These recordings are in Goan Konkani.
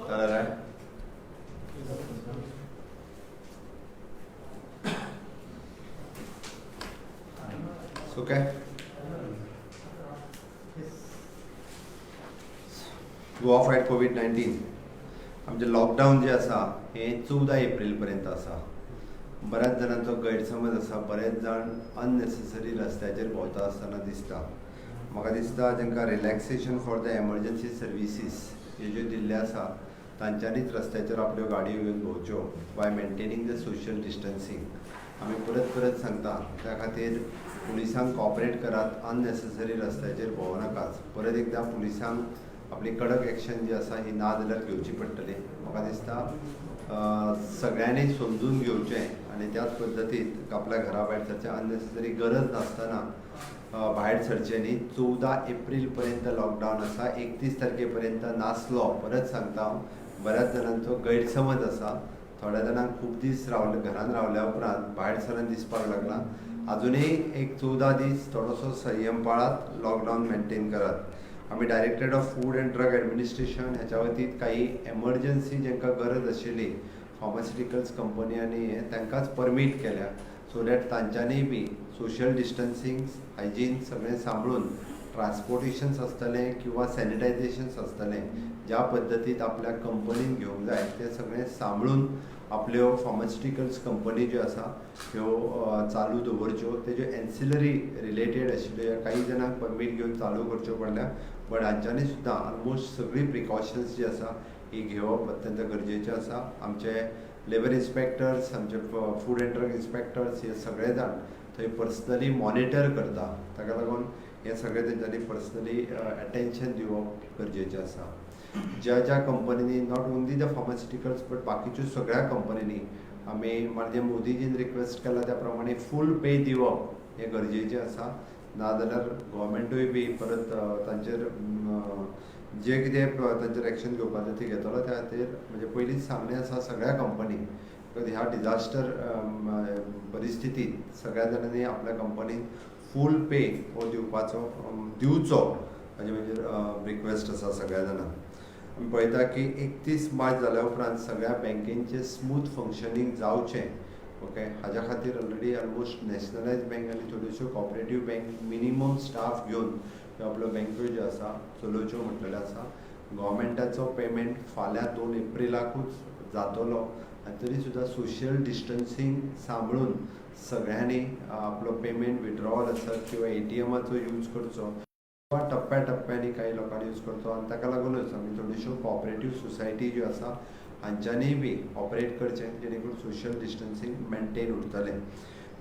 चल रहा है। Okay, Goa fight COVID-19. आमचें लॉकडावन जें आसा हें 14 एप्रील पर्यंत आसा. बऱ्याच जाणांचो गैरसमज आसा, बरेच जाण अननेसेसरी रस्त्याचेर भोंवता आसतना दिसता. म्हाका दिसता तांकां relaxation for the emergency services ह्यो ज्यो दिल्ल्यो आसा तांच्यांनीच रस्त्याचेर आपल्यो गाडयो घेवन भोंवच्यो by maintaining the social distancing. आमी परत परत सांगता, त्या खातीर पुलिसांक कॉपरेट करात, अननेसेसरी रस्त्याचेर भोंवो नाकात. परत एकदां पुलिसांक आपली कडक एक्शन जी आसा ही ना जाल्यार घेवची पडटली. म्हाका दिसता सगळ्यांनी समजून घेवचें आनी त्याच पद्दतीन आपल्या घरा भायर सरचें, अननेसेसरी गरज नासतना भायर सरचें न्ही. 14 एप्रील पर्यंत लॉकडावन आसा, 31 तारखे पर्यंत नासलो. परत सांगता हांव, बऱ्याच जाणांचो गैरसमज आसा. थोड्या जाणांक खूब दीस रावले, घरान रावल्या उपरांत भायर सरून दिसपाक लागला. अजुनूय एक 14 दीस थोडोसो संयम पाळात, लॉकडावन मेंटेन करात. आमी Directorate of Food and Drug Administration ह्याच्या वतीन काही एमर्जन्सी जांकां गरज आशिल्ली फार्मास्युटिकल्स कंपनी आनी हे तांकांच परमीट केल्या, सो that तांच्यांनी बी सोशल डिस्टन्सींग, हायजीन सगळें सांबाळून ट्रान्सपोर्टेशन्स आसतलें किंवा सॅनिटायझेशन्स आसतलें, ज्या पद्दतीन आपल्या कंपनीन घेवंक जाय तें सगळें सांबाळून आपल्यो फार्मास्युटिकल्स कंपनी ज्यो आसा ह्यो चालू दवरच्यो. तेज्यो एन्सिलरी रिलेटेड आशिल्ल्यो काही जाणांक परमीट घेवन चालू करच्यो पडल्या, बट हांच्यांनी सुद्दां ऑलमोस्ट सगळीं प्रिकॉशन्स जी आसा ही घेवप अत्यंत गरजेचें आसा. आमचे लेबर इन्स्पेक्टर्स, आमचे फूड एंड ड्रग इन्स्पेक्टर्स हे सगळे जाण थंय पर्सनली मॉनिटर करता. ताका लागून हें सगळें तेंच्यांनी पर्सनली अटेन्शन दिवप गरजेचें आसा. ज्या ज्या कंपनींनी, not only the pharmaceuticals but बाकीच्यो सगळ्या कंपनींनी आमी माननीय मोदीजीन रिक्वेस्ट केला त्या प्रमाणे फूल पे दिवप हें गरजेचें आसा. नाजाल्यार गोवोरमेंटूय बी परत तांचेर जे कितें तांचेर एक्शन घेवपाचें ती घेतलो. त्या खातीर म्हणजे पयलींच सांगणें आसा सगळ्या कंपनीक, because ह्या डिजास्टर परिस्थितींत सगळ्या जाणांनी आपल्या कंपनीन फूल पे हो दिवपाचो, दिवचो हाजे म्हणजे रिक्वेस्ट आसा सगळ्या जाणांक. आमी पळयता की 31 मार्च जाल्या उपरांत सगळ्या बँकेंचें स्मूथ फंक्शनींग जावचें, ओके, हाज्या खातीर ऑलरेडी ऑलमोस्ट नॅशनलायज बँक आनी थोड्योश्यो कॉपरेटीव बँक मिनिमम स्टाफ घेवन ह्यो आपल्यो बँक्यो ज्यो आसा चलोवच्यो म्हटलेलें आसा. गोवोरमेंटाचो पेमेंट फाल्यां 2 एप्रिलाकूच जातलो आनी तरी सुद्दां सोशल डिस्टन्सींग सांबाळून सगळ्यांनी आपलो पेमेंट विड्रॉवल आसत किंवा एटीएमाचो यूज करचो किंवा टप्प्या टप्प्यांनी काही लोकांनी यूज करचो. आनी ताका लागूनच आमी थोड्योश्यो कॉपरेटीव सोसायटी ज्यो आसा हांच्यांनीय बी ऑपरेट करचें, जेणे करून सोशल डिस्टन्सींग मेंटेन उरतलें.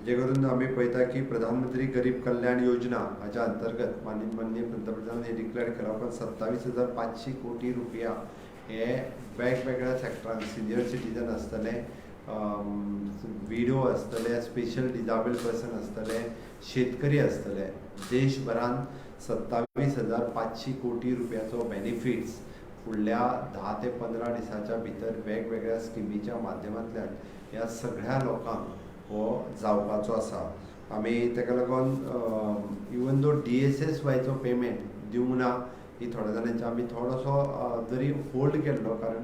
जे करून आमी पळयता की प्रधानमंत्री गरीब कल्याण योजना हाच्या अंतर्गत माननीय पंतप्रधान हे डिक्लेअर केला उपरांत 27,500 कोटी रुपया हे वेगवेगळ्या सेक्टरांक, सिनियर सिटीजन आसतले, विडो आसतले, स्पेशल डिजाबल पर्सन आसतले, शेतकरी आसतले, देशभरांत 27,500 कोटी रुपयाचो बेनिफिट्स फुडल्या 10 ते 15 दिसाच्या भितर वेगवेगळ्या स्किमीच्या माध्यमांतल्यान ह्या सगळ्या लोकांक हो जावपाचो आसा. आमी ताका लागून इवन दो डीएसएसवायचो पेमेंट दिवंक ना ही थोड्या जाणांचे आमी थोडोसो जरी होल्ड केल्लो, कारण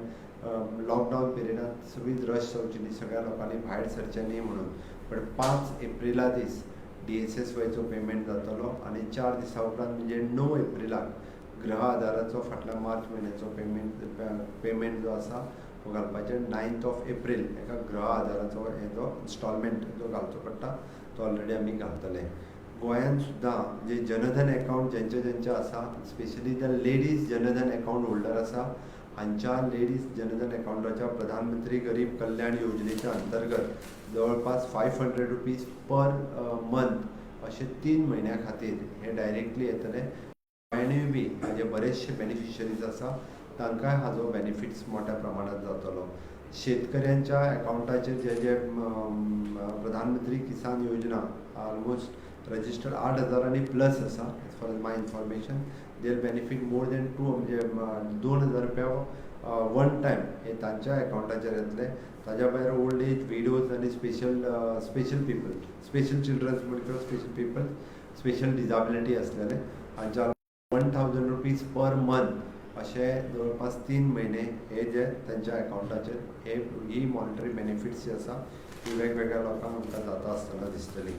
लॉकडावन पिरियडांत सगळीच रश जावची न्ही, सगळ्या लोकांनी भायर सरचें न्ही म्हणून. बट 5 एप्रिला दीस डीएसएसवायचो पेमेंट जातलो आनी 4 दिसां उपरांत म्हणजे 9 एप्रिलाक गृह आधाराचो फाटल्या मार्च म्हयन्याचो पेमेंट जो आसा तो घालपाचें. 9th of April एका गृह आधाराचो हेजो इन्स्टॉलमेंट जो घालचो पडटा तो ऑलरेडी आमी घालतले. गोंयांत सुद्दां जे जनधन एकावंट जेंचे जेंचे आसा, specially the ladies Jan Dhan account holder आसा, हांच्या लेडीज जनधन एकावंटाच्या प्रधानमंत्री गरीब कल्याण योजनेच्या अंतर्गत जवळपास 500 रुपीज पर मंथ अशे 3 म्हयन्या खातीर हे डायरेक्टली येतले. गोंयांनूय बी हाजे बरेचशे बेनिफिशरीज आसा, तांकांय हाजो बेनिफिट्स मोठ्या प्रमाणात जातलो. शेतकऱ्यांच्या एकावंटाचेर जे जे प्रधानमंत्री किसान योजना ऑलमोस्ट रजिस्टर्ड 8,000 आनी प्लस आसा, as far as my information, they benefit more than two म्हणजे 2,000 रुपया वन टायम हे तांच्या एकावंटाचेर येतले. ताज्या भायर ओल्ड एज, विडोज आनी special people, special childrens म्हण किंवा स्पेशल पीपल, स्पेशल डिजाबिलिटी आसलेले हांच्या 1,000 रुपीज पर मंथ. अशे जवळपास 3 म्हयने हे जे तांच्या अकावंटाचेर हे ही मॉनिटरी बेनिफिट्स जी आसा ती वेगवेगळ्या लोकांक आमकां जाता आसतना दिसतली.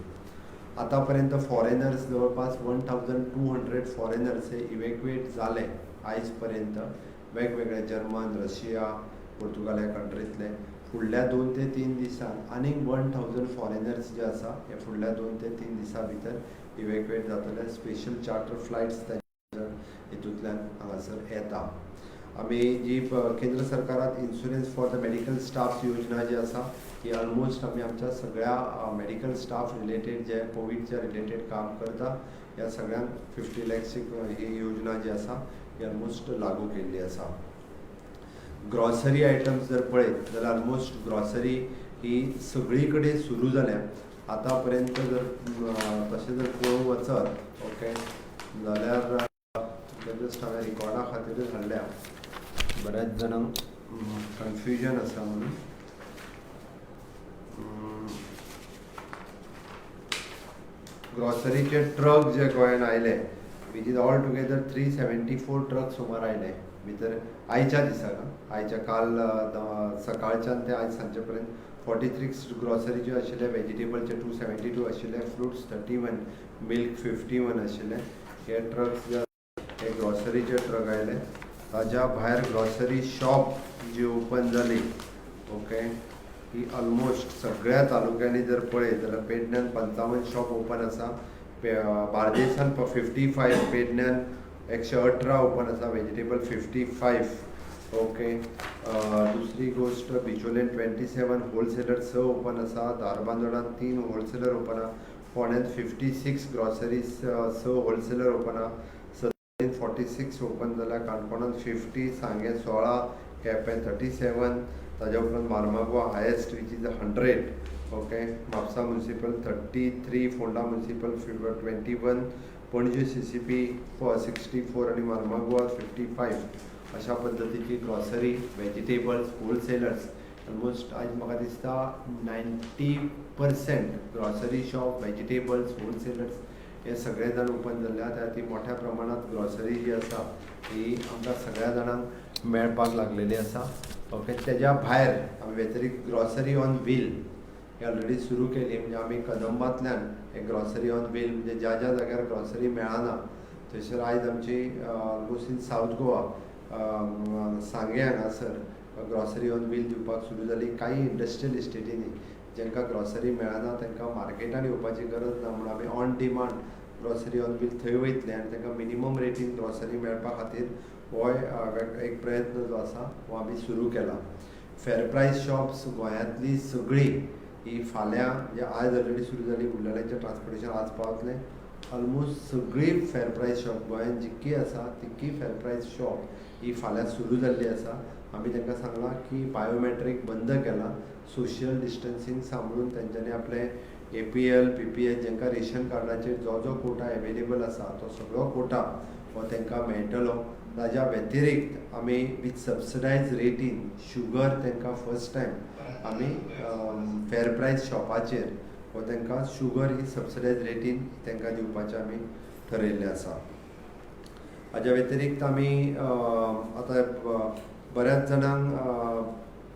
आतां पर्यंत फॉरेनर्स जवळपास 1200 फॉरेनर्स हे इवेक्युएट जाले आयज पर्यंत, वेगवेगळे जर्मन, रशिया, पुर्तुगाल ह्या कंट्रींतले. फुडल्या 2 ते 3 दिसांत आनीक 1000 फॉरेनर्स जे आसा हे फुडल्या 2 ते 3 दिसां भितर इवेक्युएट जातले. स्पेशल चार्टर फ्लायट्स तांच्या हितूंतल्यान हांगासर येता. आमी जी केंद्र सरकारान insurance for the medical staff योजना जी आसा ही ऑलमोस्ट आमी आमच्या सगळ्या मेडिकल स्टाफ रिलेटेड जे कोविडच्या रिलेटेड काम करता ह्या सगळ्यांक 50 लॅक्सची ही योजना जी आसा ही ऑलमोस्ट लागू केल्ली आसा. ग्रॉसरी आयटम्स जर पळयत जाल्यार ऑलमोस्ट ग्रॉसरी ही सगळी कडेन सुरू जाल्या. आतां पर्यंत जर तशें जर पळोवंक वचत ओके जाल्यार जस्ट हांवें रिकॉर्डा खातीरूच हाडल्या, बऱ्याच जाणांक कन्फ्युजन आसा म्हणून. ग्रॉसरीचे ट्रक जे गोंयान आयले which is all together 374 truck सुमार आयले भितर आयच्या दिसाक, आयच्या काल सकाळच्यान ते आयज सांजचे पर्यंत 43 ग्रॉसरीचे आशिल्ले, वेजिटेबलचे 272 आशिल्ले, फ्रुट्स 31, मिल्क 51 आशिल्ले. हे ट्रक्स जे हे ग्रॉसरीचे ट्रक आयले. ताज्या भायर ग्रॉसरी शॉप जी ओपन जाली ओके ही ऑलमोस्ट सगळ्या तालुक्यांनी जर पळयत जाल्यार पेडण्यान 55 शॉप ओपन आसा, बार्देसान 55, पेडण्यान 118 ओपन आसा, वेजिटेबल 55 ओके. दुसरी गोश्ट बिचोलेन 27 होलसेलर 6 ओपन आसा, धारबांदोडान 3 होलसेलर ओपन आसा, फोंड्यान 56 ग्रॉसरीज 6 होलसेलर ओपन आसा, सत्तरीन 46 ओपन जाल्या, काणकोणान 50, सांगें 16, केपें 37, ताज्या उपरांत Marmagoa highest which is 100 okay, Mapusa municipal 33, Ponda municipal 21, Panaji CCP 64 आनी मार्मागोवा 55. अशा पद्दतीची ग्रॉसरी, वेजिटेबल्स, होलसेलर्स ऑलमोस्ट आयज म्हाका दिसता 90% ग्रॉसरी शॉप, वेजिटेबल्स, होलसेलर्स हे सगळे जाण ओपन जाल्ले आहा. त्या खातीर मोठ्या प्रमाणांत ग्रॉसरी जी आसा ही आमकां सगळ्या जाणांक मेळपाक लागलेली आसा ओके. तेज्या भायर आमी व्यतिरिक्त ग्रॉसरी ऑन व्हील हे ऑलरेडी सुरू केली, म्हणजे आमी कदंबांतल्यान हे ग्रॉसरी ऑन व्हील म्हणजे ज्या ज्या जाग्यार ग्रॉसरी मेळना थंयसर आयज आमची ऑलमोस्ट इन सावथ गोवा सांगें हांगासर ग्रॉसरी ऑन व्हील दिवपाक सुरू जाली. कांय इंडस्ट्रियल इस्टेटींनी जांकां ग्रॉसरी मेळना तांकां मार्केटान येवपाची गरज ना म्हूण आमी on demand grocery on wheel थंय वयतले आनी तांकां मिनिमम रेटीन ग्रॉसरी मेळपा खातीर होय एक प्रयत्न जो आसा हो आमी सुरू केला. फेर प्रायस शॉप्स गोंयांतली सगळीं ही फाल्यां म्हणजे आयज ऑलरेडी सुरू जाली, उरलेल्यांचें ट्रान्सपोर्टेशन आज पावतलें. ऑलमोस्ट सगळीं फेर प्रायस शॉप गोंयांत जितकी आसा तितकी फेर प्रायस शॉप ही फाल्यां सुरू जाल्ली आसा. आमी तांकां सांगलां की बायोमॅट्रीक बंद केलां, सोशल डिस्टन्सींग सांबाळून तेंच्यांनी आपलें APL, PPL जांकां रेशन कार्डाचेर जो जो कोटा एवेलेबल आसा तो सगळो कोटा हो तांकां मेळटलो. ताज्या व्यतिरिक्त आमी वीथ सबसिडायज रेटीन शुगर तांकां फर्स्ट टायम आमी फेर प्रायस शॉपाचेर हो तांकां शुगर ही सबसिडायज रेटीन तांकां दिवपाचें आमी ठरयल्लें आसा. हाज्या व्यतिरिक्त आमी आतां बऱ्याच जाणांक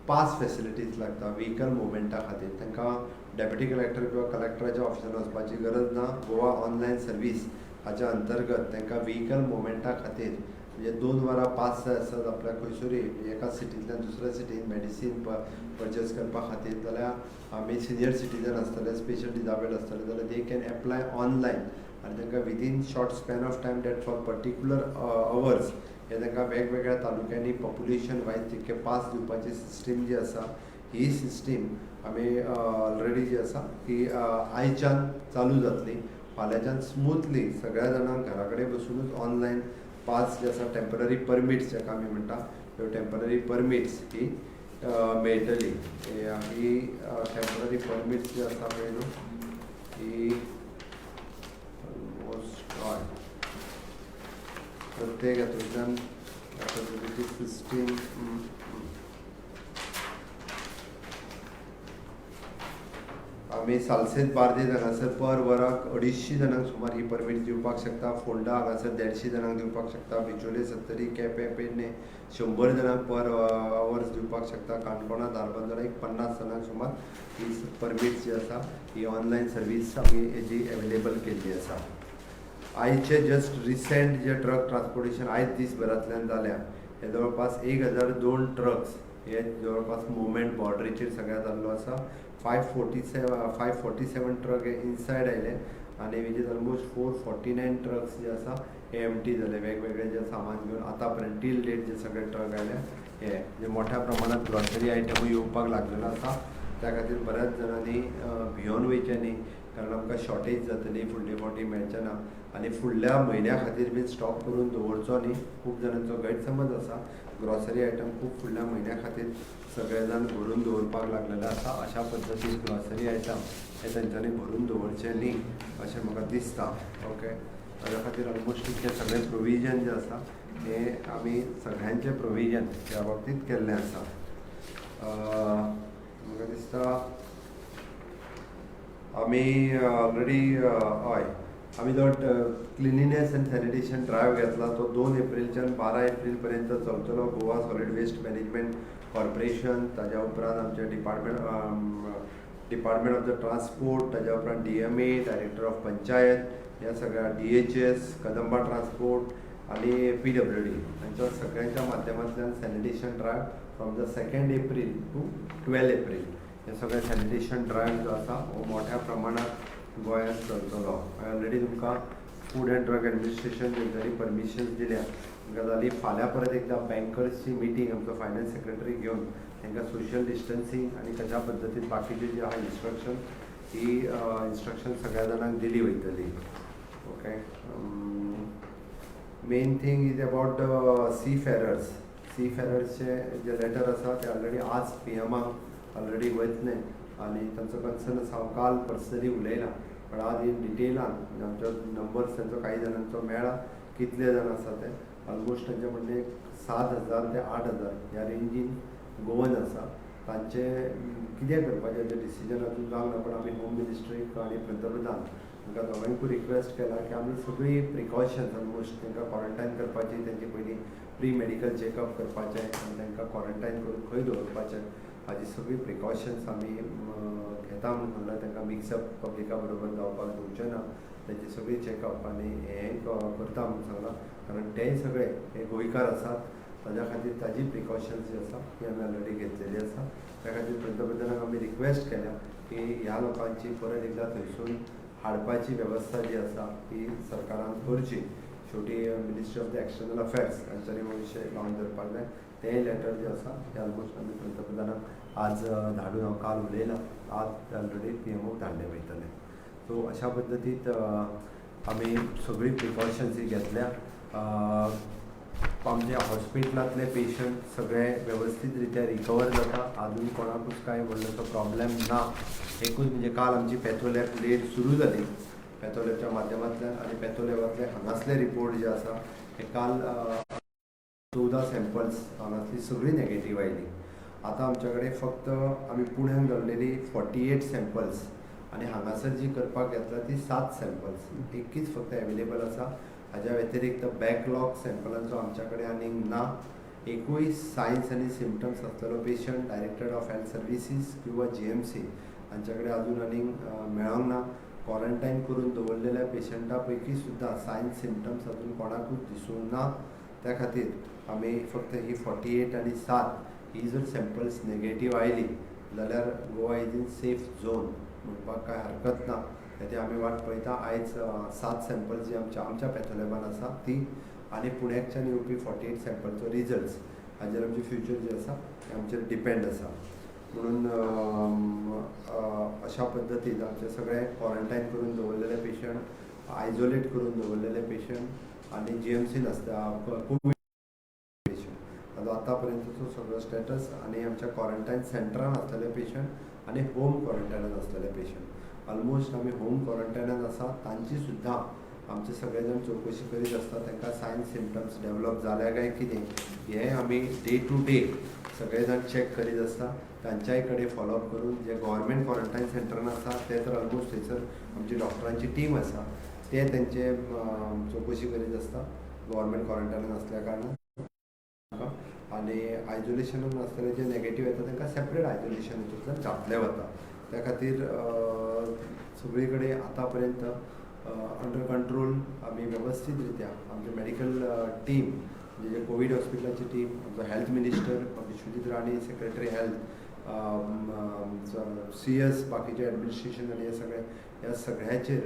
पास फेसिलिटीज लागता व्हिकल मुवमेंटा खातीर, तांकां डेप्युटी कलेक्टर किंवा कलेक्टराच्या ऑफिसान वचपाची गरज ना. गोवा ऑनलायन सर्वीस हाच्या अंतर्गत तांकां व्हिकल मुवमेंटा खातीर म्हणजे 2 वरां पास जाय आसत आपल्याक खंयसरूय एका सिटींतल्यान दुसऱ्या सिटीन मेडिसीन परचेस करपा खातीर जाल्यार आमी सिनियर सिटीजन आसतले, स्पेशल डिजाबल्ड आसतले जाल्यार they can apply online आनी तांकां within short span of time that for particular hours हे तांकां वेगवेगळ्या तालुक्यांनी पॉप्युलेशन वायज तितके पास दिवपाची सिस्टीम जी आसा ही सिस्टीम आमी ऑलरेडी जी आसा ती आयच्यान चालू जातली. फाल्यांच्यान स्मुथली सगळ्या जाणांक घरा कडेन बसुनूच ऑनलायन पास जे आसा टेंपररी परमिट्स जाका आमी म्हणटा ह्यो टेंपररी परमिट्स ही मेळटली. ही टेंपररी परमिट्स जी आसा पळय न्हू ही ऑलमोस्ट हय प्रत्येक हातूंतल्यान पद्दतीची सिस्टीम आमी आमी सालसेत बार्देज हांगासर पर वराक 250 जाणांक सुमार ही परमीट दिवपाक शकता. फोंडा हांगासर 150 जाणांक दिवपाक शकता. बिचोले, सत्तरी, केपें, पेडणे 100 जाणांक पर आवर्स दिवपाक शकता. काणकोणा, धारबांदोडा एक 50 जाणांक सुमार ही परमीट जी आसा ही ऑनलायन सर्वीस आमी हेजी एवेलेबल केल्ली आसा. आयचे जस्ट रिसेंट जे ट्रक ट्रान्सपोर्टेशन आयज दीसभरांतल्यान जाल्या, हे जवळपास 1002 ट्रक्स हे जवळपास मुवमेंट बॉर्डरीचेर सगळ्या जाल्लो आसा. 547 truck हे इनसायड आयले आनी which is almost 449 trucks जे आसा हे एमटी जाले, वेगवेगळे जे सामान घेवन आतां पर्यंत टील डेट जे सगळे ट्रक आयले. हे जे मोठ्या प्रमाणात ग्रॉसरी आयटमूय येवपाक लागलेलो आसा. त्या खातीर बऱ्याच जाणांनी भियोन वयचें न्ही, कारण आमकां शॉर्टेज जातली, फुडले फावटी मेळचें ना आनी फुडल्या म्हयन्या खातीर बीन स्टॉक करून दवरचो न्ही. खूब जाणांचो गैरसमज आसा. ग्रॉसरी आयटम खूब फुडल्या म्हयन्या खातीर सगळे जाण भरून दवरपाक लागलेले आसा. अशा पद्दतीन ग्रॉसरी आयटम हे तेंच्यांनी भरून दवरचे न्ही अशें म्हाका दिसता. ओके, ताज्या खातीर ऑलमोस्ट इतकें सगळें प्रोविजन जें आसा हें आमी सगळ्यांचें प्रोविजन ह्या बाबतींत केल्लें आसा. म्हाका दिसता आमी ऑलरेडी, हय, आमी जो क्लिनिनेस अँड सॅनिटेशन ड्रायव्ह घेतला तो 2 एप्रिलच्यान 12 एप्रील पर्यंत चलतलो. Goa solid waste management corporation, ताज्या उपरांत आमचे डिपार्टमेंट ऑफ the transport, ताज्या उपरांत डीएमए, डायरेक्टर ऑफ पंचायत, ह्या सगळ्या डीएचएस, कदंबा ट्रान्सपोर्ट आनी पीडब्ल्यूडी हांच्या सगळ्यांच्या माध्यमांतल्यान sanitation drive from the 2nd April to 12 April, हे सगळे सॅनिटेशन ड्रायव्ह जो आसा हो मोठ्या प्रमाणात गोंयांत चलतलो. हांवें ऑलरेडी तुमकां फूड अँड ड्रग एडमिनिस्ट्रेशन तेंच्यांनी परमिशन्स दिल्या गजाली. फाल्यां परत एकदां बँकर्सची मिटींग आमचो फायनान्स सेक्रेटरी घेवन तांकां सोशल डिस्टन्सींग आनी कशा पद्दतीन बाकीचे जे आहा इन्स्ट्रक्शन, ही इन्स्ट्रक्शन सगळ्या जाणांक दिली वयतली. Okay, main thing is about seafarers. Sea फेरर्सचे जे लेटर आसा ते ऑलरेडी आज पीएमाक ऑलरेडी वयतले आनी तांचो कन्सर्न आसा. हांव काल पर्सनली उलयलां, पण आज इन डिटेलान आमचो नंबर्स तांचो काही जाणांचो मेळ्ळा, कितले जाण आसा ते. ऑलमोस्ट तांचे म्हणणे 7000 ते 8000 ह्या रेंजीन गोवन आसा. तांचे कितें करपाचें तें डिसिजन अजून जावंक ना, पण आमी होम मिनिस्ट्रीक आनी पंतप्रधान तांकां दोगांयकूय रिक्वेस्ट केला की आमी सगळीं प्रिकॉशन्स, ऑलमोस्ट तांकां क्वॉरंटायन करपाची, तेंची पयलीं प्री मेडिकल चॅकअप करपाचें आनी तांकां क्वॉरंटायन करून खंय दवरपाचें हाजी सगळीं प्रिकॉशन्स आमी घेता म्हणून म्हणल्यार तांकां मिक्सअप पब्लिका बरोबर जावपाक दिवचें ना. तेंची सगळी चॅकअप आनी हें करता म्हणून सांगलां, कारण तेय सगळे हे गोंयकार आसात. ताज्या खातीर ताजी प्रिकॉशन्स जी आसा ती आमी ऑलरेडी घेतलेली आसा. त्या खातीर पंतप्रधानाक आमी रिक्वेस्ट केल्या की ह्या लोकांची परत एकदां थंयसून हाडपाची वेवस्था जी आसा ती सरकारान करची. शेवटी Ministry of the External Affairs हांच्यानी हो विशय लावन धरपाक जाय. तेंय लेटर जें आसा तें ऑलमोस्ट आमी पंतप्रधानाक आज धाडून, हांव काल उलयलां, आज ऑलरेडी पीएमओक धाडले वयतले. सो अशा पद्दतीत आमी सगळीं प्रिकॉशन्स ही घेतल्या. आमच्या हॉस्पिटलांतले पेशंट सगळे वेवस्थीत रित्या रिकवर जाता. आजून कोणाकूच कांय व्हडलोसो प्रॉब्लेम ना. एकूच म्हणजे काल आमची पॅथोलॅब लेट सुरू जाली पॅथोलॅबच्या माध्यमांतल्यान आनी पॅथोलॅबांतले हांगासले रिपोर्ट जे आसा हे काल 14 सॅम्पल्स हांगासली सगळीं नॅगेटीव आयली. आतां आमच्या कडेन फक्त आमी पुण्याक धाडलेली 48 सॅम्पल्स आनी हांगासर जी करपाक घेतला ती सात सॅम्पल्स, एकूच फक्त एवेलेबल आसा. हाज्या व्यतिरिक्त बॅकलॉग सॅम्पलांचो आमच्या कडेन आनीक ना. एकूय सायन्स आनी सिमटम्स आसलेलो patient Directorate of Health Services किंवा जीएमसी हांच्या कडेन अजून आनीक मेळोंक ना. क्वॉरंटायन करून दवरलेल्या पेशंटा पैकी सुद्दां सायन्स सिमटम्स अजून कोणाकूच दिसूंक ना. त्या खातीर आमी फक्त ही 48 आनी सात ही जर सॅम्पल्स नेगेटीव आयली जाल्यार Goa is in safe zone म्हणपाक कांय हरकत ना. ते आमी वाट पळयता. आयज सात सॅम्पल्स जी आमच्या आमच्या पॅथोलॅबान आसा ती आनी पुण्याकच्यान येवपी 48 सॅम्पलचो रिजल्ट्स हाजेर आमचें फ्युचर जें आसा तें आमचेर डिपेंड आसा. म्हणून अशा पद्दतीन आमचे सगळे क्वॉरंटायन करून दवरलेले पेशंट, आयजोलेट करून दवरलेले पेशंट आनी जीएमसीन आसता कोवीड पेशंट, ताजो आतां पर्यंतचो सगळो स्टेटस आनी आमच्या क्वॉरंटायन सेंटरान आसलेले पेशंट आनी होम क्वॉरंटायनान आसलेले पेशंट, ऑलमोस्ट आमी होम क्वॉरंटायनान आसा तांची सुद्दां आमचे सगळे जाण चवकशी करीत आसता. तांकां सायन सिमटम्स डेवलप जाल्या काय कितें हें आमी डे टू डे सगळे जाण चॅक करीत आसता. तांच्याय कडेन फॉलोअप करून जे गव्हर्मेंट क्वॉरंटायन सेंटरान आसा ते तर ऑलमोस्ट थंयसर आमची डॉक्टरांची टीम आसा, ते तेंचे चवकशी करीत आसता गव्हर्मेंट क्वॉरंटायनान आसल्या कारणान. आनी आयजोलेशनान आसतले जे नेगेटीव येता तांकां सेपरेट आयजोलेशन हितूंतल्यान घातलें वता. त्या खातीर सगळी कडेन आतां पर्यंत अंडर कंट्रोल आमी वेवस्थीत रित्या आमचे मेडिकल टीम म्हणजे कोवीड हॉस्पिटलाची टीम, आमचो health minister Vishwajit Rane, secretary health, CS, बाकीचे एडमिनिस्ट्रेशन आनी हे सगळे ह्या सगळ्याचेर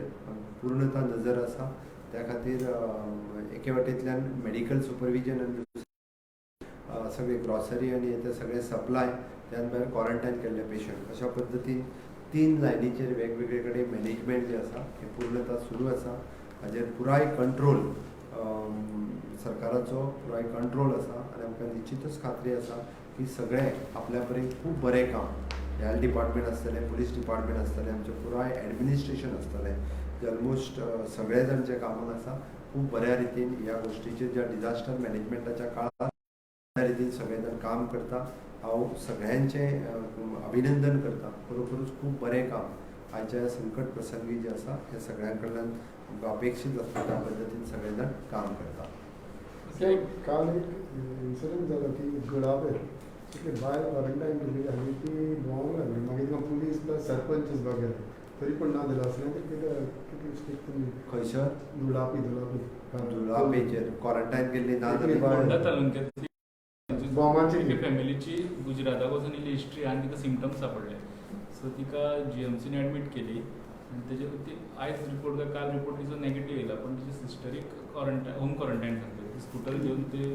पूर्णता नजर आसा. त्या खातीर एके वाटेंतल्यान मेडिकल सुपरविजन आनी सगळे ग्रॉसरी आनी ते सगळे सप्लाय, त्यान भायर क्वॉरंटायन केल्ले पेशंट, अशा पद्दतीन 3 लायनीचेर वेगवेगळे कडेन मॅनेजमेंट जें आसा हें पूर्णता सुरू आसा. हाजेर पुराय कंट्रोल सरकाराचो पुराय कंट्रोल आसा आनी आमकां निश्चितच खात्री आसा की सगळें आपल्या परीन खूब बरें काम हेल्थ डिपार्टमेंट आसतलें, पुलीस डिपार्टमेंट आसतलें, आमचें पुराय एडमिनिस्ट्रेशन आसतलें, जे ऑलमोस्ट सगळे जाण जे कामाक आसा खूब बऱ्या रितीन ह्या गोश्टीचेर ज्या डिजास्टर मॅनेजमेंटाच्या काळांत बऱ्या रितीन सगळे जाण काम करता. हांव सगळ्यांचें अभिनंदन करता. खरोखरूच खूब बरें काम आयच्या संकट प्रसंगी जें आसा हें सगळ्यां कडल्यान आमकां अपेक्षीत आसता त्या पद्दतीन सगळे जाण काम करता. काल एक इन्सिडंट जालो की गुळाबेर तितली बायल क्वॉरंटायन केली आनी ती भोंवंक लागली. मागीर तिका पुलीस प्लस सरपंच दिसपाक गेले तरी पण ना दिलो असलें कितें कितें स्टेप तुमी? खंयसर? दुलापी दुलापी. दुलापेचेर क्वॉरंटायन केल्ली ना एकली जाली. बायल. फोंडा तालुक्यांतली बॉमाची. एके फॅमिलीची गुजराताक वचून इल्ली हिस्ट्री आनी तिका सिमटम्स सापडले. सो तिका जीएमसीन एडमीट केली आनी तेजे ती आयज रिपोर्ट काय काल रिपोर्ट तिचो नेगेटीव येयला, पण तिचे सिस्टरीक क्वॉरंटायन, होम क्वॉरंटायन सांगले. ती स्कुटर घेवन ते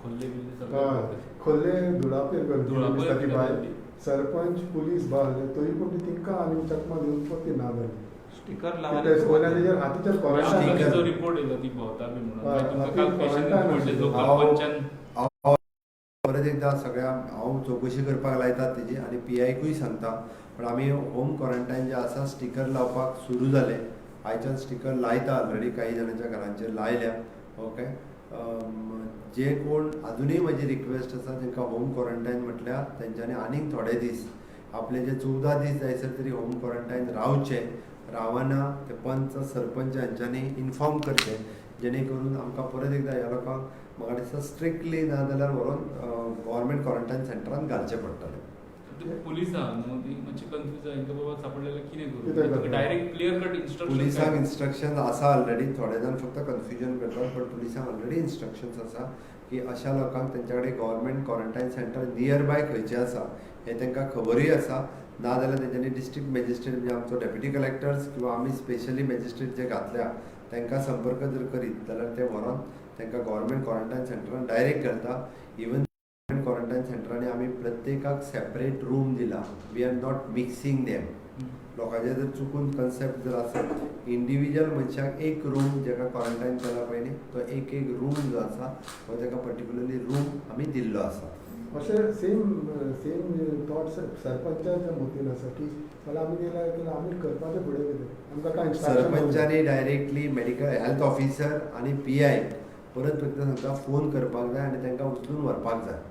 खोल्ले बिल्ले हय सगळे खोल्ले दुळापेर धुळापेर दिसता ती बायल. गेल्ली. सरपंच पुलीस बाल तरी पूण ती तिका आनी चकमा दिवन परती ना जाली. स्टिकर वयल्यान तेजेर हातीचेर क्वॉरंटायन. स्टिकर. तिचो रिपोर्ट येयलो ती भोंवता बी म्हणून. हय, मागीर तुमकां हातीन काल पेशंट क्वॉरंटायन पडले आशिल्लें. लोकल हांव पंचान. हांव परत एकदां सगळ्या हांव चवकशी करपाक लायता तेजी आनी पी आयकूय सांगता. पण आमी होम क्वॉरंटायन जे आसा स्टिकर लावपाक सुरू जाले. आयच्यान स्टिकर लायता, ऑलरेडी काही जाणांच्या घरांचेर लायल्या. ओके, जे कोण अजुनूय म्हजी रिक्वेस्ट आसा तांकां होम क्वॉरंटायन म्हटल्यार तेंच्यांनी आनीक थोडे दीस आपले जे 14 दीस जायसर तरी होम क्वॉरंटायन रावचे. रावना ते पंच सरपंच हांच्यांनी इन्फॉर्म करचें, जेणे करून आमकां परत एकदां ह्या लोकांक म्हाका दिसता स्ट्रिक्टली ना जाल्यार व्हरोन गव्हर्मेंट क्वॉरंटायन सेंटरान घालचें पडटलें. ते पुलीस आहा न्हू, ती मातशी कन्फ्यूज जाय हिंका बाबा सापडलें कितें कितें करूं. करतले? डायरेक्ट क्लियर कट इन्स्ट्रक्शन पुलिसांक इन्स्ट्रक्शन आसा ऑलरेडी. थोडे जाण फक्त कन्फ्युजन करतात, पण पुलिसांक ऑलरेडी इन्स्ट्रक्शन्स आसा की अशा लोकांक तेंच्या कडेन government quarantine centre near by खंयचें आसा हें तांकां खबरूय आसा. ना जाल्यार तेंच्यांनी डिस्ट्रिक्ट मॅजिस्ट्रेट म्हणजे आमचो डेप्युटी कलेक्टर्स किंवा आमी स्पेशली मॅजिस्ट्रेट जे घातल्या तांकां संपर्क जर करीत जाल्यार ते व्हरोन तांकां गव्हर्मेंट क्वॉरंटायन सेंटरान डायरेक्ट घालता. इवन गव्हर्मेंट क्वॉरंटायन सेंटरांनी आमी प्रत्येकाक सेपरेट रूम दिला. We are not mixing them. लोकांचे जर चुकून कन्सेप्ट जर आसत, इंडिविज्युअल मनशाक एक रूम, जेका क्वॉरंटायन केला पळय न्ही, तो एक एक रूम जो आसा तो ताका पर्टिक्युलरली रूम आमी दिल्लो आसा. अशें सेम सेम थॉट सरपंचाच्या मतीन आसा की जाल्यार आमी गेल्या जाल्यार आमी करपाचें फुडें कितें आमकां कांय इन्स्ट्रक्शन. सरपंचानी डायरेक्टली मेडिकल हेल्थ ऑफिसर आनी पी I परत फक्त सांगता फोन करपाक जाय आनी तांकां उचलून व्हरपाक जाय.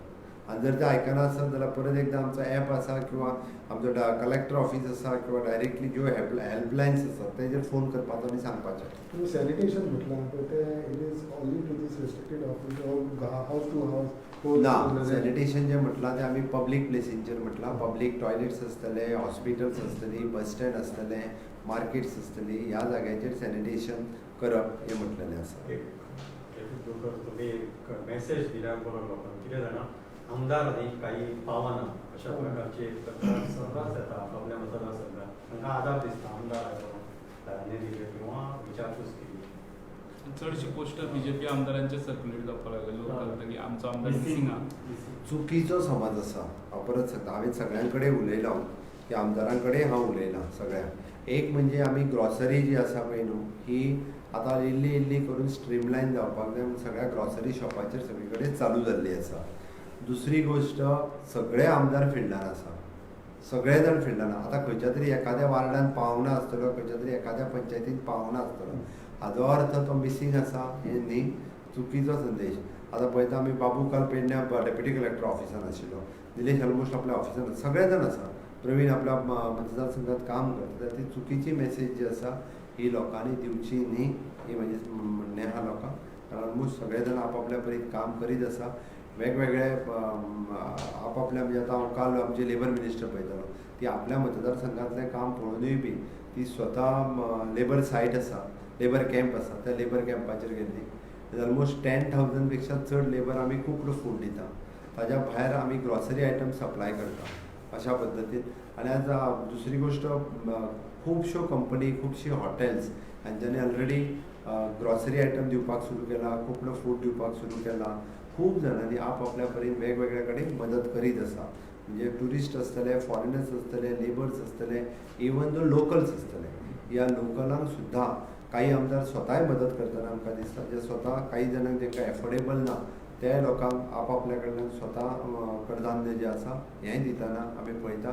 आनी जर ते आयकना आसत जाल्यार परत एकदां आमचो एप आसा किंवा आमचो कलेक्टर ऑफीस आसा किंवा डायरेक्टली ज्यो हेल्पलायन्स आसात तेजेर फोन करपाचो आनी सांगपाचें. तुमी सॅनिटेशन म्हटलां पळय तें it is only to this restricted office or house to house? ना, सॅनिटेशन जें म्हटलां तें आमी पब्लीक प्लेसींचेर म्हटलां. पब्लीक टॉयलेट्स आसतले, हॉस्पिटल्स आसतली, बस स्टँड आसतलें, मार्केट्स आसतली, ह्या जाग्यांचेर सॅनिटेशन करप हें म्हटलेलें आसा. एक तुम्ही एक मेसेज दिल्यार बरो लोकांक. कितें जाणा, आमदार न्ही काही पावना अशा प्रकारचे तक्रार सर्रास येता. प्रॉब्लेम आसा जाल्यार सगळ्या तांकां आदार दिसता आमदार आयलो, धान्य दिले किंवा विचारपूस केली. चडशे पोस्टर बीजेपी आमदारांचे सर्क्युलेट जावपाक लागले. लोक घालता की आमचो आमदार मिसिंग आहा. चुकीचो समज आसा. हांव परत सांगता, हांवें सगळ्यां कडेन उलयलां की आमदारां कडेन हांव उलयलां सगळ्यांक. एक म्हणजे आमी ग्रॉसरी जी आसा पळय न्हू, ही आतां इल्ली इल्ली करून स्ट्रीमलायन जावपाक जाय म्हूण सगळ्या ग्रॉसरी शॉपाचेर सगळी कडेन चालू जाल्ली आसा. दुसरी गोश्ट, सगळे आमदार फिल्डान आसा, सगळे जाण फिल्डान. आतां खंयच्या तरी एखाद्या वार्डान पावना आसतलो, खंयच्या तरी एखाद्या पंचायतीन पावना आसतलो, हाजो अर्थ तो मिसींग आसा हें न्ही. चुकीचो संदेश. आतां पळयता आमी, बाबू काल पेडण्या डेप्युटी कलेक्टर ऑफिसान आशिल्लो, निलेश ऑलमोस्ट आपल्या ऑफिसान, सगळे जाण आसा. प्रवीण आपल्या मतदारसंघात काम करता. ती चुकीची मेसेज जी आसा ही लोकांनी दिवची न्ही, ही म्हजी म्हणणें आहा लोकांक. कारण ऑलमोस्ट सगळे जाण आपापल्या परीन काम करीत आसा, वेगवेगळे आपापल्या. म्हणजे आतां हांव काल आमचे लेबर मिनिस्टर पळयतालो, ती आपल्या मतदारसंघातलें काम पळोवनूय बी ती स्वता लेबर सायट आसा, लेबर कॅम्प आसा, त्या लेबर कॅम्पाचेर गेल्ली. ऑलमोस्ट 10,000 पेक्षा चड लेबर आमी कुक्ड फूड दिता, ताज्या भायर आमी ग्रॉसरी आयटम सप्लाय करता अशा पद्दतीन. आनी आज दुसरी गोश्ट, खुबश्यो कंपनी, खुबशीं हॉटेल्स हांच्यांनी ऑलरेडी ग्रॉसरी आयटम दिवपाक सुरू केला, कुक्ड फूड दिवपाक सुरू केला. खूब जाणांनी आपआपल्या परीन वेगवेगळ्या कडेन मदत करीत आसा. म्हणजे ट्युरिस्ट आसतले, फॉरेनर्स आसतले, लेबर्स आसतले, इवन दो लोकल्स आसतले, ह्या लोकलांक सुद्दां काही आमदार स्वताय मदत करतना आमकां दिसता. जे स्वता काही जाणांक तांकां एफोर्डेबल ना, ते लोकांक आपआपल्या कडल्यान स्वता कडधान्य जें आसा हें दितना आमी पळयता.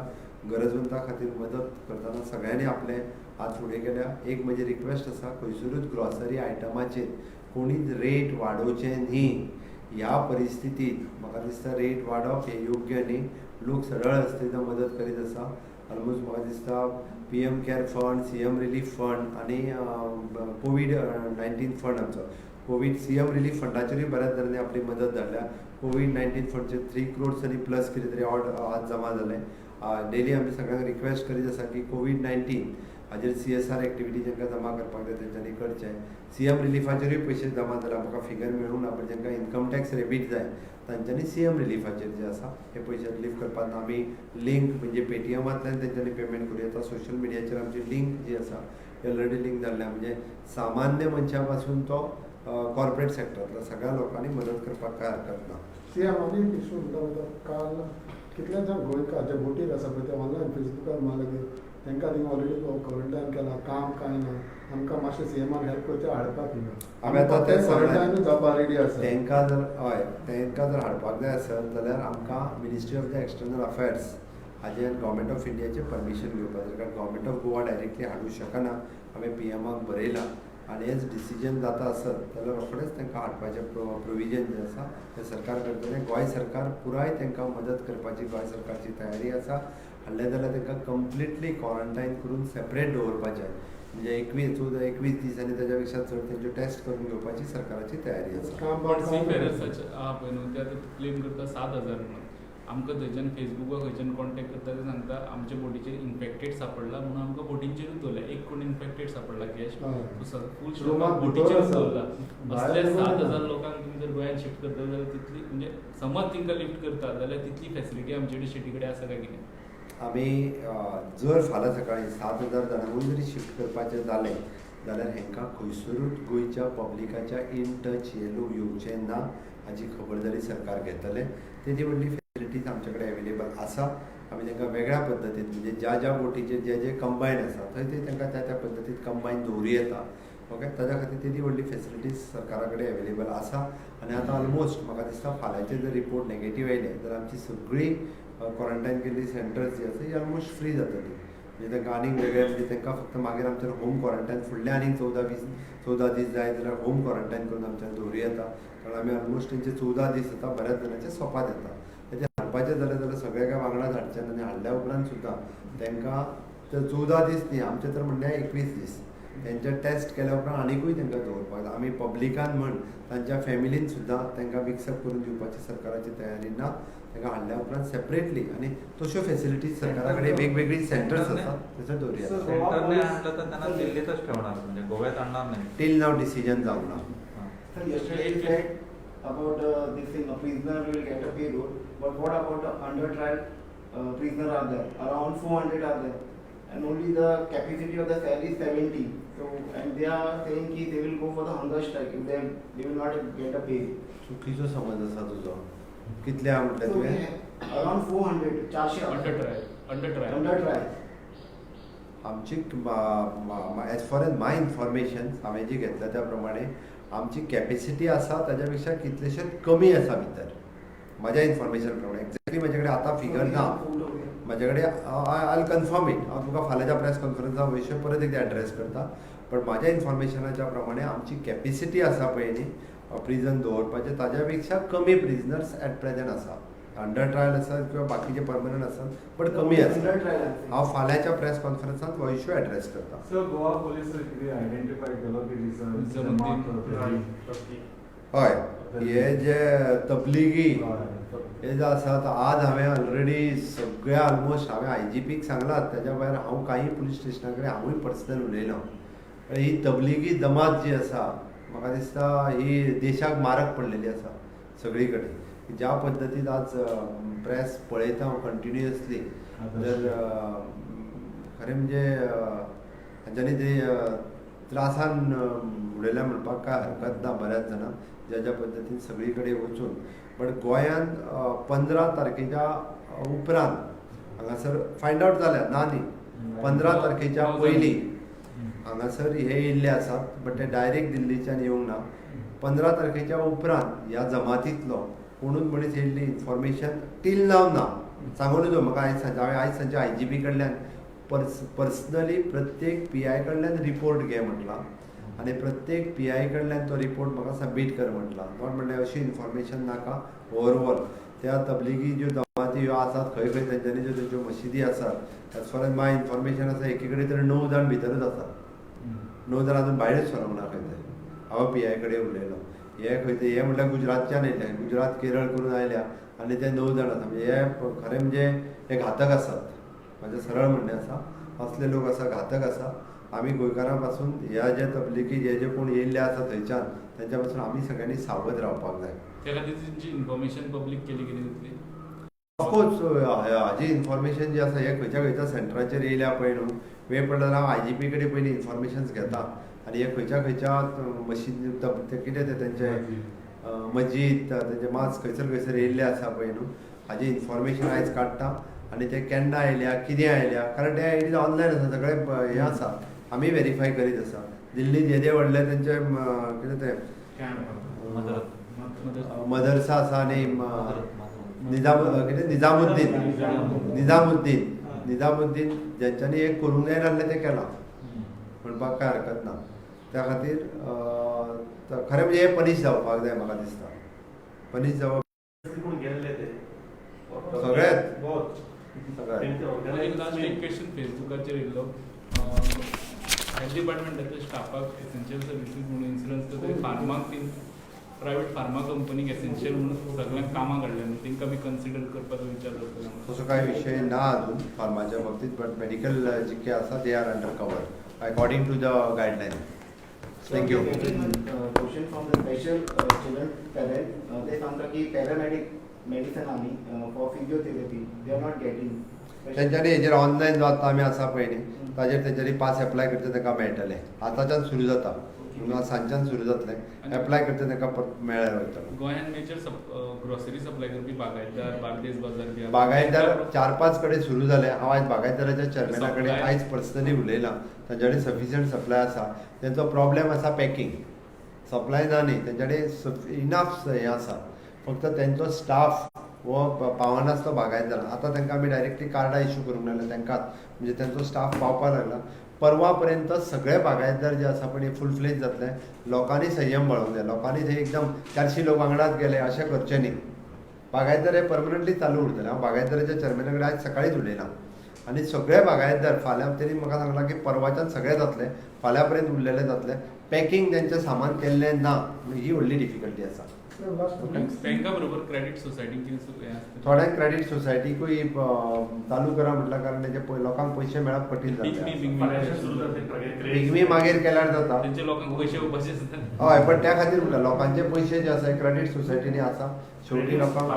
गरजवंता खातीर मदत करतना सगळ्यांनी आपले हात फुडें केल्या. एक म्हजी रिक्वेस्ट आसा, खंयसरूच ग्रॉसरी आयटमाचेर कोणीच रेट वाडोवचे न्ही. ह्या परिस्थितीत म्हाका दिसता रेट वाडप हें योग्य न्ही. लोक सरळ रस्तेन मदत करीत आसा. ऑलमोस्ट म्हाका दिसता PM care fund, CM relief fund आनी कोवीड-19 फंड, आमचो कोवीड सीएम रिलीफ फंडाचेरूय बऱ्याच जाणांनी आपली मदत धाडल्या. कोवीड-19 फंडचे 3 क्रोड्स आनी प्लस कितें तरी ऑड आज जमा जाले. डेली आमी सगळ्यांक रिक्वेस्ट करीत आसा की कोवीड-19 हाजेर सीएसआर एक्टिविटी जांकां जमा करपाक जाय तेंच्यांनी करचें. सीएम रिलिफाचेरूय पयशे जमा जाल्या, म्हाका फिगर मेळूंक ना, पण जांकां इन्कम टॅक्स रेबीट जाय तांच्यांनी सीएम रिलिफाचेर जे आसा हे पयशे रिलीफ करपाक आमी लिंक, म्हणजे पेटीएमांतल्यान तेंच्यांनी पेमेंट करूं येता. सोशल मिडियाचेर आमची लिंक जी आसा, ऑलरेडी लिंक जाल्ल्या. म्हणजे सामान्य मनशा पासून तो कॉर्पोरेट सेक्टरांतल्या सगळ्या लोकांनी मदत करपाक कांय हरकत ना. सीएम, आनी एक इशू म्हणटा, काल कितले जाण गोंयकार जे बोटीर आसा पळय, ते ऑनलायन फेसबुकार म्हणलें की तांकां थिंगा ऑलरेडी क्वॉरंटायन केला, काम कांय ना, आमकां मातशें सीएमान हेल्प करचें हाडपाक हिंगा. आमी आतां तें क्वॉरंटायनूच जावपा रेडी आसा. तांकां जर, हय, तांकां जर हाडपाक जाय आसत जाल्यार आमकां Ministry of the External Affairs हाजें, गव्हर्मेंट ऑफ इंडियाचें परमिशन घेवपाक जाय, कारण गव्हर्मेंट ऑफ गोवा डायरेक्टली हाडूंक शकना. हांवें पीएमाक बरयलां आनी हेच डिसिजन जाता आसत जाल्यार रोखडेंच तांकां हाडपाचें प्रोविजन जें आसा तें सरकार करतलें. गोंय सरकार पुराय तांकां मदत करपाची गोंय सरकारची तयारी आसा. हाडलें जाल्यार तांकां कंप्लिटली क्वॉरंटायन करून सेपरेट दवरपाचें, म्हणजे 21, 14, 21 दीस आनी ताच्या पेक्षा चड तेंच्यो टेस्ट करून घेवपाची सरकाराची तयारी आसा. काम पण सी फेरर्साचे आहा पळय न्हू, ते आतां क्लेम करता 7,000 म्हणून. आमकां थंयच्यान फेसबुकार खंयच्यान कॉन्टेक्ट करता, ते सांगता आमच्या बोटीचेर इन्फेक्टेड सापडला म्हणून आमकां बोटींचेरूच दवरला. एक कोण इन्फेक्टेड सापडला गेस्ट, फूल रुमात भितर बोटीचेरूच आसा. दवरला. भायर असल्या दवरना. 7,000 लोकांक तुमी जर गोंयांत शिफ्ट करता जाल्यार तितली, म्हणजे समज तांकां लिफ्ट करता जाल्यार तितली फेसिलिटी आमचे कडेन स्टेटी कडेन आसा काय कितें? आमी जर फाल्यां सकाळीं 7,000 जाणांकूय जरी शिफ्ट करपाचें जालें जाल्यार हांकां खंयसरूच गोंयच्या पब्लिकाच्या इन टच हे लोक येवचे ना हाची खबरदारी सरकार घेतलें. तेजी व्हडली फेसिलिटीज आमचे कडेन एवेलेबल आसा. आमी तांकां वेगळ्या पद्दतीन, म्हणजे ज्या ज्या बोटीचेर जे जे कंबायन आसा थंय थंय तांकां त्या त्या पद्दतीन कंबायन दवरूं येता. ओके, ताज्या खातीर तेदी व्हडली फेसिलिटीज सरकारा कडेन एवेलेबल आसा. आनी आतां ऑलमोस्ट म्हाका दिसता फाल्यांचे जर रिपोर्ट नेगेटीव आयले जाल्यार आमची सगळी क्वॉरंटायन केल्ली सेंटर्स जी आसा ही ऑलमोस्ट फ्री जातली. म्हणजे तांकां आनीक वेगळे, म्हणजे तांकां फक्त मागीर आमच्यान होम क्वॉरंटायन फुडले आनीक 14, 20, 14 दीस जाय जाल्यार होम क्वॉरंटायन करून आमच्यान दवरूं येता. कारण आमी ऑलमोस्ट तेंचे 14 दीस आतां बऱ्याच जाणांचे सोपात येता. तेजे हाडपाचें जालें जाल्यार सगळे काय वांगडा हाडचे आनी हाडल्या उपरांत सुद्दां तांकां ते 14 दीस न्ही, आमचें तर म्हणणें 21 दीस तेंचे टेस्ट केल्या उपरांत आनिकूय तांकां दवरपाक जाय. आमी पब्लिकान म्हण तांच्या फॅमिलीन सुद्दां तांकां मिक्सअप करून दिवपाची सरकाराची तयारी ना. तांकां हाडल्या उपरांत सेपरेटली आनी तश्यो फेसिलिटीज सरकारा कडेन वेगवेगळी सेंटर्स आसात, थंयसर दवरूया. सेंटरने आणलं तर त्यांना दिल्लीतच ठेवणार, म्हणजे गोव्यात आणणार नाही? टील नाव डिसिजन जावंक ना. हां. Sir, yesterday you said about this thing, a prisoner will get a parole, but what about the under trial prisoner are there? Around 400 are there, and only the capacity of the cell is 70. So, and they are saying ki they will go for the hunger strike if they will not get a bail. चुकीचो समज आसा तुजो. कितले आहा म्हटलें So, we तुवें? have around 400, 400 under trial, under trial. Under trial. आमची as far as my information हांवें जी घेतल्या त्या प्रमाणे आमची कॅपेसिटी आसा ताच्या पेक्षा कितलेशेच कमी आसा भितर. म्हाज्या इन्फॉर्मेशन प्रमाणे, एक्झॅक्टली म्हजे कडेन आतां फिगर ना म्हजे कडेन, I confirm it. हांव तुका फाल्यांच्या प्रेस कॉन्फरन्सा विशय परत एकदां एड्रेस करता. बट म्हाज्या इन्फॉर्मेशनाच्या प्रमाणे आमची कॅपेसिटी आसा पळय न्ही. प्रिजन दवरपाचे ताज्या पेक्षा कमी प्रिजनर्स एट प्रेझेंट आसा. अंडर ट्रायल आसात किंवा बाकीचे परमनंट आसात, बट कमी आसा. Under trial. हांव फाल्यांच्या प्रेस कॉन्फरन्सात हो इश्यू एड्रेस करता. सर, गोवा पोलीस कितें आयडेंटिफाय केलो की जमाती. हय, हे जे तबलिगी हे जे आसात, आज हांवें ऑलरेडी सगळे ऑलमोस्ट हांवें आय जी पीक सांगलां. ताज्या भायर हांव कांय पुलीस स्टेशना कडेन हांवूय पर्सनल उलयलो. ही तबलिगी जमात जी आसा, म्हाका दिसता ही देशाक मारक पडलेली आसा सगळी कडेन. ज्या पद्दतीन आज प्रेस पळयता हांव कंटिन्युअसली, तर खरें म्हणजे हांच्यांनी ते त्रासान उडयल्या म्हणपाक कांय हरकत ना बऱ्याच जाणांक, ज्या ज्या पद्दतीन सगळी कडेन वचून. बट गोंयांत 15 तारखेच्या उपरांत हांगासर फायंड आवट जाल्या ना न्ही, 15 तारखेच्या पयलीं हांगासर हे येयल्ले आसात, बट ते डायरेक्ट दिल्लीच्यान येवंक ना. 15 तारखेच्या उपरांत ह्या जमातींतलो कोणूच मनीस येयल्ली इन्फॉर्मेशन टील नाव ना. सांगून न्हय, म्हाका आयज सांजचे, हांवें आयज सांजचे आय जी पी कडल्यान पर्सनली प्रत्येक पी I कडल्यान रिपोर्ट घे म्हटलां आनी प्रत्येक पी I कडल्यान तो रिपोर्ट म्हाका सबमीट कर म्हटलां. Not म्हणल्यार अशी इन्फॉर्मेशन नाका, ओवरऑल त्या तबलिगी ज्यो जमाती ह्यो आसात खंय खंय तेंच्यांनी ज्यो तेंच्यो मशिदी आसात, as far as my information आसा, एकी कडेन तर 9 जाण भितरूच आसात, 9 जाण अजून भायरूच सरोंक ना खंय तरी. हांव पी I कडेन उलयलो. हे खंय ते हे म्हटल्यार गुजरातच्यान येयले, गुजरात केरळ करून आयल्या आनी ते 9 जाण आसा. म्हणजे हे खरें म्हणजे हे घातक आसात. म्हाजें सरळ म्हणणें आसा, असले लोक आसा घातक आसा. आमी गोंयकारां पासून ह्या जे तबलिकी जे जे कोण येयल्ले आसा थंयच्यान, तेंच्या पासून आमी सगळ्यांनी सावध रावपाक जाय. त्या खातीर तेंची इन्फॉर्मेशन पब्लीक केली कितें जातली? ऑफकोर्स, हाजी इन्फॉर्मेशन जी आसा, हे खंयच्या खंयच्या सेंटराचेर येयल्या पळय न्हू, वेळ पडल्यार हांव आय जी पी कडेन पयलीं इन्फॉर्मेशन्स घेता आनी हे खंयच्या खंयच्या मशीद कितें तें तेंचे मस्जीद, तेंचे मास खंयसर खंयसर येयल्ले आसा पळय न्हू, हाजी इन्फॉर्मेशन आयज काडटा आनी ते केन्ना आयल्या, कितें आयल्या, कारण ते it is online आसा सगळें, हें आसा, आमी वेरीफाय करीत आसा. दिल्लीत येदे व्हडले तेंचे कितें तें मदरसा आसा आनी निजाम कितें निजामुद्दीन निजामुद्दीन निजामुद्दीन ज्यांच्यांनी हें करूंक जायनासलें तें केलां म्हणपाक कांय हरकत ना. त्या खातीर खरें म्हणजे हें पनिश जावपाक जाय, म्हाका दिसता पनिश जावप. सगळेच सगळेच. लास्ट एक क्वेश्चन फेसबुकाचेर येयल्लो, हेल्थ डिपार्टमेंटाच्या स्टाफाक एसेन्शियल सर्विसीस म्हणून इन्शुरन्स करता, फार्माक ती प्रायवेट फार्मा कंपनीक एसेन्शियल म्हणून सगळ्यांक कामां काडल्या, तांकां बी कन्सिडर करपाचो विचार जातलो? तसो कांय विशय ना अजून फार्माच्या बाबतीत, बट मेडिकल जितके आसा they are under cover according to the guideline. Thank you. Question from the special children parent, ते सांगता की पॅरामेडिक मेडिसन आमी for physiotherapy they are not getting. तेंच्यांनी हेजेर ऑनलायन जो आतां आमी आसा पळय न्ही, ताजेर तेंच्यांनी पास एप्लाय करचें, तांकां मेळटलें. आतांच्यान सुरू जाता, म्हणून सांजच्यान सुरू जातलें, एप्लाय करचें, तांकां परत मेळ्ळ्यार वयतलो. गोंयांत मेजर ग्रोसरी सप्लाय करपी बागायतदार, बार्देस बाजार बी. बागायतदार 4-5 कडेन सुरू जाले. हांव आयज बागायतदाराच्या चेअरमॅना कडेन आयज पर्सनली उलयलां. तांच्या कडेन सफिशियंट सप्लाय आसा. तेंचो प्रॉब्लेम आसा पॅकींग, सप्लाय ना न्ही, तेंच्या कडेन इनाफ हें आसा, फक्त तेंचो स्टाफ हो पावनासलो बागायतदार. आतां तांकां आमी डायरेक्टली कार्डां इश्यू करूंक लागले तांकांच, म्हणजे तेंचो स्टाफ पावपाक लागला. परवा पर्यंत सगळे बागायतदार जे आसा पळय फूल फ्लेज जातले. लोकांनी संयम बाळगूंक जाय. लोकांनी थंय एकदम 400 लोक वांगडाच गेले अशें करचें न्ही. बागायतदार हे परमनंटली चालू उरतले. हांव बागायतदाराच्या चेअरमॅना कडेन आयज सकाळीच उलयलां आनी सगळे बागायतदार फाल्यां, तेणी म्हाका सांगलां की परवाच्यान सगळे जातले, फाल्यां पर्यंत उरलेले जातले. पॅकींग तेंचें सामान केल्लें ना, ही व्हडली डिफिकल्टी आसा. बँका बरोबर क्रेडीट सोसायटी कितें हें आसता? थोड्यांक क्रेडीट सोसायटीकूय चालू करा म्हटल्यार, कारण तेजे लोकांक पयशे मेळप कठीण जातलें. पिगमी मागीर केल्यार जाता. तेंचे लोकांक पयशे येवपाचे आसता. हय, पण त्या खातीर म्हणटा लोकांचे पयशे जे आसा क्रेडीट सोसायटीनी आसा, शेवटी लोकांक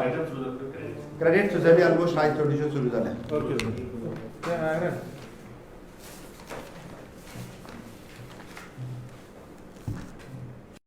क्रेडीट सोसायटी ऑलमोस्ट आयज चडश्यो सुरू जाल्या. ओके.